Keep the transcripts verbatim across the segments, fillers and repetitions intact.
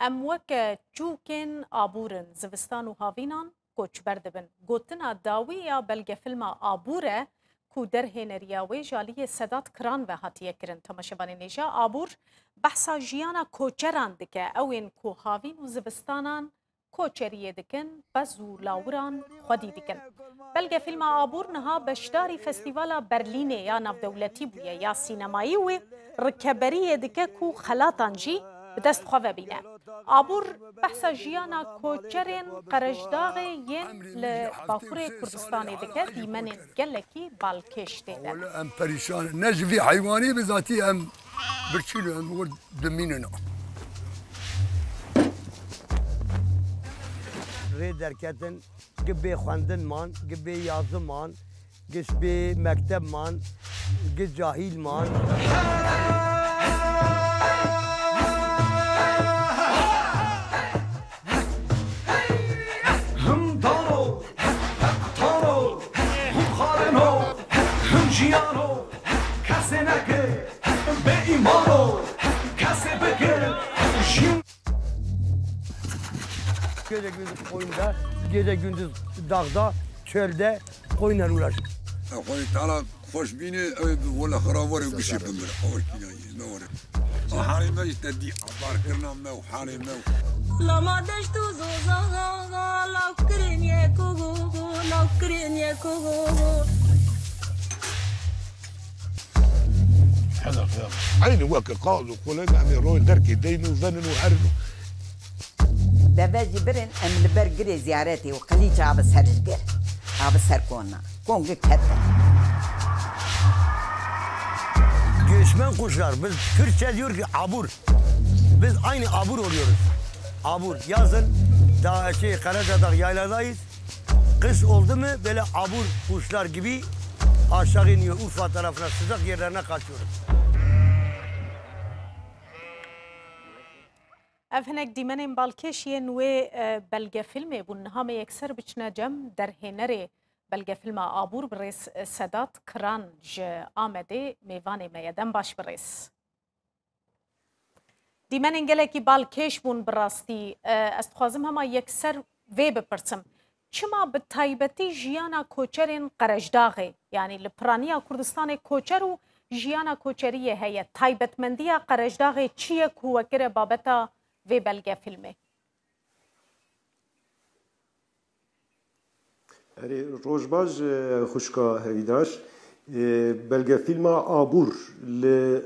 Em weke çûkên abûr in, zivistan û havînan koçber dibin. Gotina dawî ya belgefîlma Abûr e ku derhêneriya wê ji aliyê Sedat Kiran ve hatiye kirin. Temaşevanên hêja, Abûr behsa jiyana koçeran dike, ew ên ku havîn û zivistanan koçeriyê dikin, pez û lawiran xwedî dikin. Belgefîlma Abûr niha beşdarî Festîvala Berlînê ya navdewletî bûye ya sînemayî û rikeberiyê dike ku xelatan jî bi dest xwe ve bîne. Abûr behsa jiyana koçerên Qerejdaxê yên li Bakurê Kurdistanê dike, dîmenên gelekî balkêş tê de. Wele em perîşan in. Ne ji vî heywanî bi zatî em birçî ne, em wir dimînin. Rê derketin, gi bê xwendin man, gi bê yazin man, gi bê mekteb man, gi cahîl man. Him dano, him tano, him xalino, him jiyano, kesê neke, bê îmano, kesê bike, jin. Gece gündüz koyunda, gece gündüz dağda, çölde koyunla uğraşır. Xwedê Teala xweş bîne, ew ê bi wela xira were gişê bimire. Xweş bîne, ne were. Halê me jî te dî, abar kirina me û halê me û. Lama deşt û zoza, law kirin yek û go, law kirin yek û go. Heda, heda. Eynî weke qaz û xulên em ê royê derkê deyn û venin û herin û. Deve jî birin em li ber girê ziyaretê û qilîça bi ser ji gir. A bi ser kona. Kongî kete. Göçmen kuşlar. Biz Türkçe diyor ki abur. Biz aynı abur oluyoruz. Abur. Yazın da şey Karacadağ yayladayız. Kış oldu mu böyle abur kuşlar gibi aşağı iniyor. Urfa tarafına sıcak yerlerine kaçıyoruz. Ev hinek dîmenên balkêş yên wê, e, belgefîlmê bûn. Niha me yekser biçine cem derhênerê belgefîlma Abûr, birêz Sedat Kiran ji Amedê mêvanê me ye. Dem baş birêz. Dîmenên gelekî balkêş bûn bi rastî. E, ez dixwazim hema yekser vê bipirsim. Çima bi taybetî jiyana koçerên Qerejdaxê, yanî li piraniya Kurdistanê koçer û jiyana koçeriyê heye? Taybetmendiya Qerejdaxê çi ye ku we kire babeta vê belgefîlmê? Erê, roj baş, e, xwişka hevîdar. E, belgefîlma Abûr li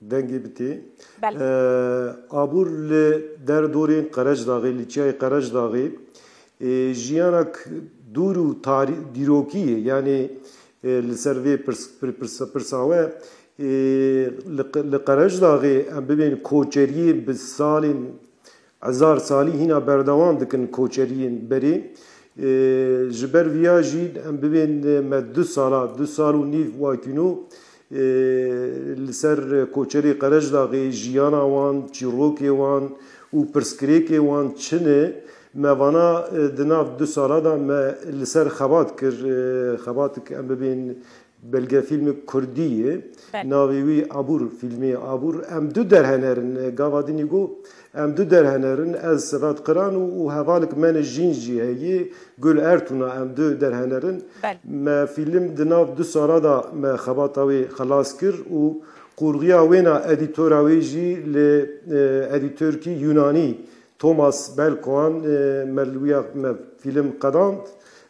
dengê bitê. Belê. E, Abûr li derdorên Qerecdaxê, li çiyayê Qerecdaxê, e, jiyanek dûr û tarî-, dîrokî ye. Yanî, e, li ser vê pirs-, pir-, pirsa, pirsa we, e, li Qe-, li Qerecdaxê em bibên koçeriyê bi salên hezar salî hîna berdewam dikin koçeriyên berê. Ê, ji ber viya jî em bibên, e, me du sala, du sal û nîv wakîno, ê, li ser koçerê Qerecdaxê, jiyana wan, çîrokê wan û pirsgirêkê wan çi ne, me vana, e, di nav du sala de me li ser xebat kir, e, xebatik em bibên belgefîlmek kurdî ye. Belê. Navê wî Abûr, fîlmê Abûr. Em du derhener in. Gava dinî got, em du derhener in. Ez Sedat Qiran û, û hevalek me ne jîn jî heye. Gul Ertûna em du derhener in. Belê. Me fîlm di nav du sala de me xebata wê xelas kir û qurxiya wêna edîtora wê jî li, e, edîtorkî Yunanî Thomas Belkoan, e, me li wîya me fîlm qedand,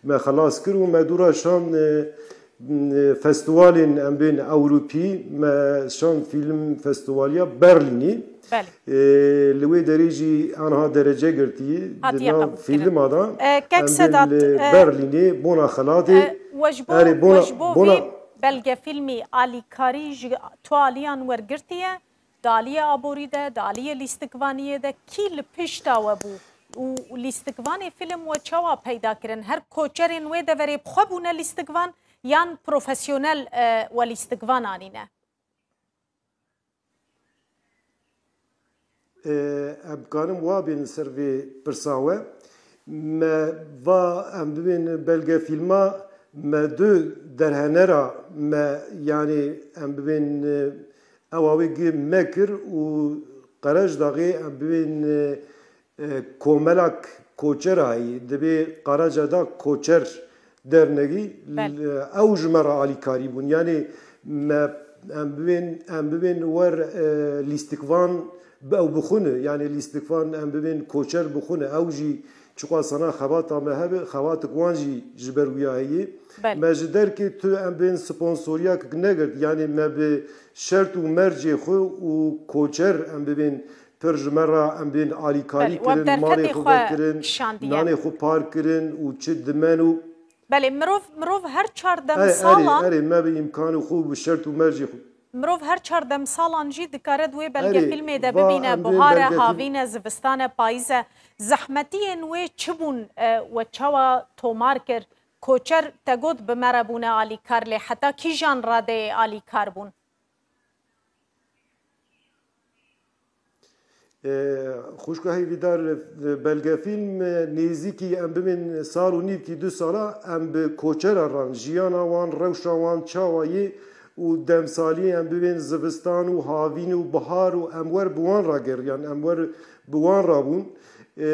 me xelas kir û me dûra şan, e, e, festîwalên em bên Ewropî, me şan fîlm festîwaliya Berlînê. Belê. E, li wê derê jî anha derece girtiye. Hatiye qebûlkirin. Di nav fîlma de, e, kek Sedat, em bên li, e, Berlînê bona xelatê. E, we ji bo, erê, bona, we ji bo bona vî belgefîlmî alîkarî ji tu aliyan wergirtiye. Di aliyê aborî de, di aliyê lîstikvaniyê de kî li pişta we bû û lîstikvanê fîlm we çawa peyda kirin? Her koçerên wê deverê bi xwe bûne lîstikvan yan profesyonel, e, we lîstikvan anîne? E, em karin wa bên ser vê pirsa we. Me va em bibên belgefîlma me du derhenera me, yanî em bibên, e, Ewa wê gi me kir û Qerejdaxê em bibên, e, e, komelak koçer heyî, dibê Qaracadag Koçer Dernegî, Belê. l-, ew ji me re alîkarî bûn. Yanî me, em bibên, em bibên wer, e, lîstikvan bi ew bixwine. Yanî lîstikvan em bibên koçer bixwine. Ew jî çiqasana xebata me hebe, xebatik wan jî ji ber wiya heye. Belê. Me ji derkê tu em bibên sponsoriyak negirt. Yanî me bi şert û mercê xwe û koçer em bibên pir ji me re em bibên alîkarî Belê, we bi kirin, malê derfetê xwe xwe vekirin, kişandiye. nanê xwe par kirin û çi dimen û Belê, mirov, mirov her çar Erê, erê, demsalan, erê, me bi îmkanê xwe û bi şert û mercê xwe. mirov her çar demsalan jî dikare di wê Erê, belgefîlmê de va bibîne, em bê buhar e, belgefîl- havîn e, zivistan e, payîz e. Zehmetiyên wê çi bûn, e, we çawa tomar kir? Koçer te got bi me re bûne alîkar, lê heta kîjan radeyê alîkar bûn? E, xwişka hêvîdar, e, belgefîlm, e, nêzîkî em bibên sal û nîvkî du sala em bi koçera ran, jiyana wan, rewşa wan çawa yê û demsaliyê em bibên zivistan û havîn û bihar û em wer bi wan rageriyan, em wer bi wan rabûn. E,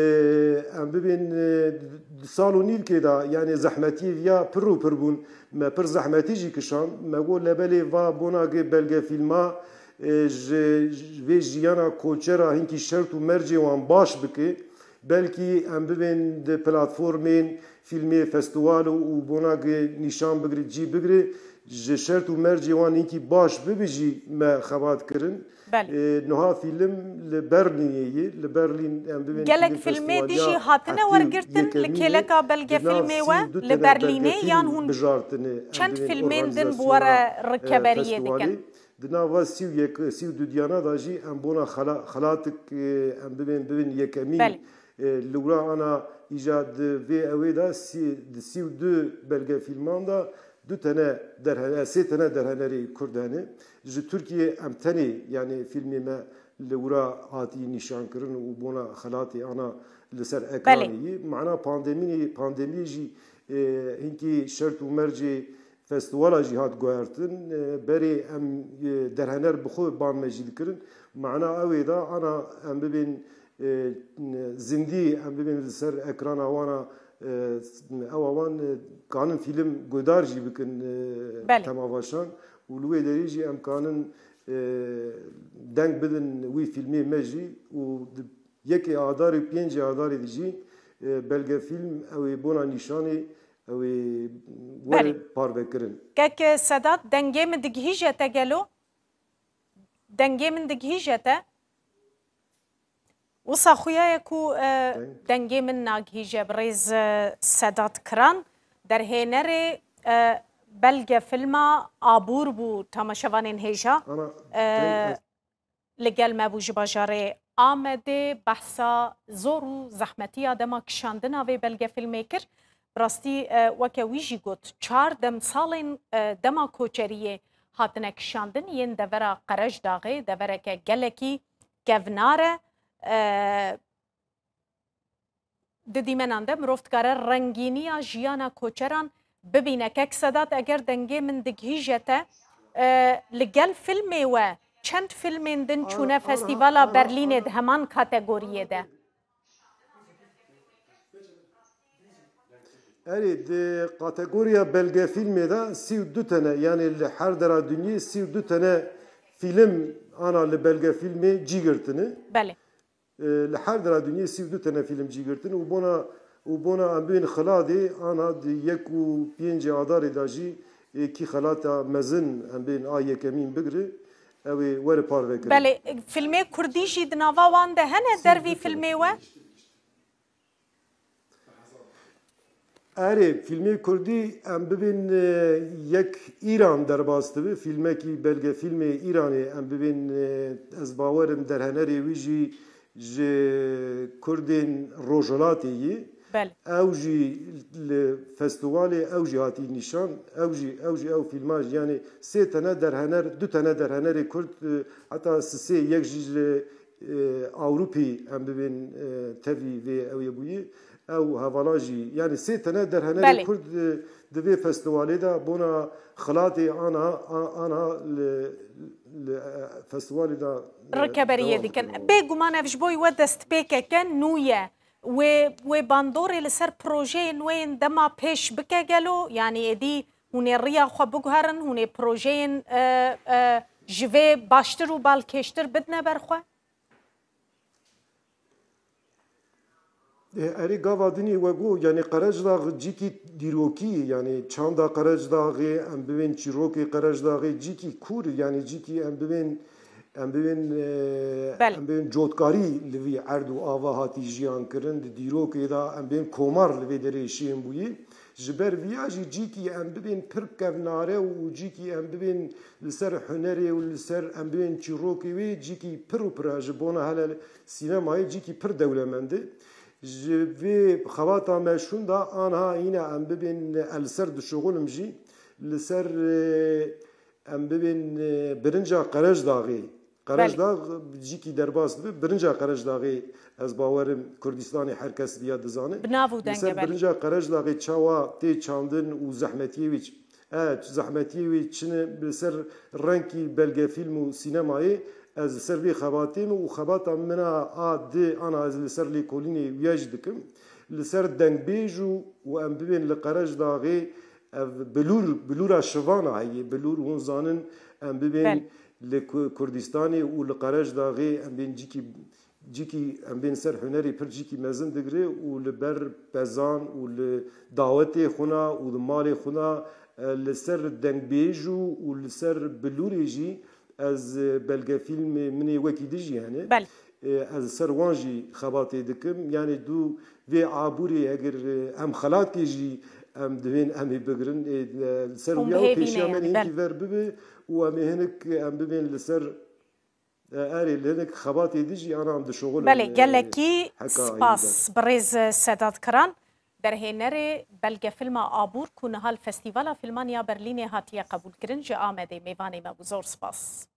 em bibên, e, sal û nîvkê de, yanî zehmetiyê viya pir û pir bûn. Me pir zehmetî jî kişand. Me got, lebelê va bona gi belgefîlma, e, ji, ji vê jiyana koçera hinkî şert û mercê wan baş bike. Belkî em bibên di platformên fîlmê, festîwal û, û bona gi nîşan bigire, cî bigire, ji şert û mercê wan hinkî baş bibe jî me xebat kirin. Belê. E, niha fîlm li Berlînê ye. Li Berlîn em bibên Gelek fîlm fîlmê festîwaliya dî jî hatine heftê wergirtin li yekemînê kêleka de. Di nav belgefîlmê sî we û du li tene Berlînê belgefîlm yan hûn bijartine, em çend bibên fîlmên din bi we re, organîzasyona, e, rikeberiyê dikin? festîwalê. Di nava sî û yek, sî û du diyana de jî em bona xela-, xelatik, e, em bibên, bibin yekemîn. Belê. E, li wira ana îja di vê ewê de sî, di sî û du belgefîlman de du tene derhene-, sê tene derhenerê Kurd hene. Ji Tirkiyê em tenê, yanî fîlmê me li wira hatî nîşankirin û bona xelatê ana li ser Belê. ekranê yî. Mana pandemî, pandemî jî, e, hinkî şert û mercê festîwala jî hat guhertin. E, berê em, e, derhener bi xwe ban me jî dikirin. Mana ew ê de ana em bibên, e, zindî, em bibên li ser ekrana wana, e, ewa wan, e, kanin fîlm guhdar jî bikin, e, Belê. temavaşan û li wê derê jî em kanin, e, deng bidin wî fîlmê me jî û di yekê Adarê û pêncê Adarê de jî, e, belgefîlm ew ê bona nîşanê ew ê were Belê. parvekirin. Kek Sedat, dengê min digihîje te gelo? Dengê min digihîje te? Wisa xuya ye ku, e, Deng. dengê min nagihîje. Birêz, e, Sedat Kiran, derhênerê, e, belgefîlma Abûr bû, tamaşevanên hêja. Ana, E, deng ez- li gel me bû ji bajarê Amedê, behsa zor û zehmetiya dema kişandina vê belgefîlmê kir. Bi rastî, e, weke wî jî got, çar demsalên, e, dema koçeriyê hatine kişandin yên devera Qerejdaxê, devereke gelekî kevnar e. E, Di dîmenan de mirov dikare rengîniya jiyana koçeran bibîne. Kek Sedat, eger dengê min digihîje te, e, li gel filmê we çend filmên din çûne Festîvala Berlînê di heman kategoriyê de? Erê, di kategoriya belgefîlmê de sî û du tene, yanî li her dera dinyê sî û du tene fîlm ana li belgefîlmê cî girtine. Belê. E, li her dera dinyê sî û du tene fîlm cî girtin û bona, û bona em bibên xelatê ana di yek û pêncê Adarê de jî, e, kî xelata mezin em bibên a yekemîn bigire, ew ê were parvekirin. Belê, filmê kurdî jî di nava wan de hene dervî filmê we? Erê, fîlmê kurdî em bibên, e, yek Îran derbas dibe, fîlmekî belgefîlmê Îranê em bibên, e, ez bawerim derhenerê wî jî ji Kurdên Rojhilatê yî. Belê. Ew jî li festîvalê ew jî hatî nîşan, ew jî, ew jî ew fîlma jî, yanî sê tene derhener, du tene derhenerê Kurd, e, heta sisê yek jî li e, Ewropî em bibên, e, tevî vê ew yê bûyî. ew hevala jî, yanî sê tene derhenerê Belê. Kurd di, di vê festîvalê de bona xelatê ana, a-, ana li, li, e, festîvalê de, e, Rikeberiyê dewam dikin. Bêguman ev ji bo we destpêkeke nû ye. Wê, wê bandorê li ser projeyên wê yên dema pêş bike gelo? Yanî êdî hûn ê riya xwe biguherin, hûn ê projeyên, e, e, ji vê baştir û balkêştir bidine ber xwe? E, erê gava dinê we got, yanî Qerecdax cîkî dîrokî, yanî çanda Qerecdaxê, em bibên çîrokê Qerecdaxê cîkî kûr, yanî cîkî em bibên, em bibên, e, Belê. Em bibên cotkarî li vî erd û ava hatî jiyan kirin, di dîrokê de em bibên komar li vê derê şên bûyî. Ji ber viya jî cîkî em bibên pir kevnare û cîkî em bibên li ser hunerê û li ser em bibên çîrokê wê cîkî pir û pir e. Ji bona hele sînemayê cîkî pir dewlemend e. Ji vê xebata me şûn de anha hîna em bibên, e, li ser dişuxulim jî li ser, e, em bibên, e, birinca Qerecdaxê. Belê. Qerecdax cîkî derbas dibe. Birinca Qerecdaxê ez bawerim Kurdistanê her kes viya dizane. Bi nav û Li ser denge, belê. Birinca Qerecdaxê çawa tê çandin û zehmetiyê wî çi? E, zehmetiyê wî çi ne li ser renkî belgefîlm û sînemayê ez li ser vê xebatê me û xebata min a, a di ana ez li ser lêkolînê wiya jî dikim. Li ser dengbêj û, û em bibên li Qerecdaxê ev bilûr, bilûra şivana heye. Bilûr hûn zanin em bibên Belê. Li Ku-, Kurdistanê û li Qerecdaxê em bên cîkî, cîkî em bên ser hunerê pir cîkî mezin digire û li ber pezan û li dawetê xwe na û li malê xwe na, e, li ser dengbêj û, û li ser bilûrê jî ez, e, belgefîlmê min ê wekî din jî hene. Belê. E, ez ser wan jî xebatê dikim. Yanî dû vê aborê eger, e, em xelatê jî em divên em ê bigirin. E, e, li ser Hûn wiya û bihêvî ne pêşiya me yanî, hênkî belê. Ver bibe û em ê hinek em bibên li ser, e, erê li hinek xebatê din jî ana em dişuxulin, Belê, e, gelekî heka spas, hêvî de. Birêz Sedat Kiran, derhênerê belgefilma Abûr ku niha li Festîvala Fîlman ya Berlînê hatiye qebûlkirin ji Amedê mêvanê me bû. Zor spas.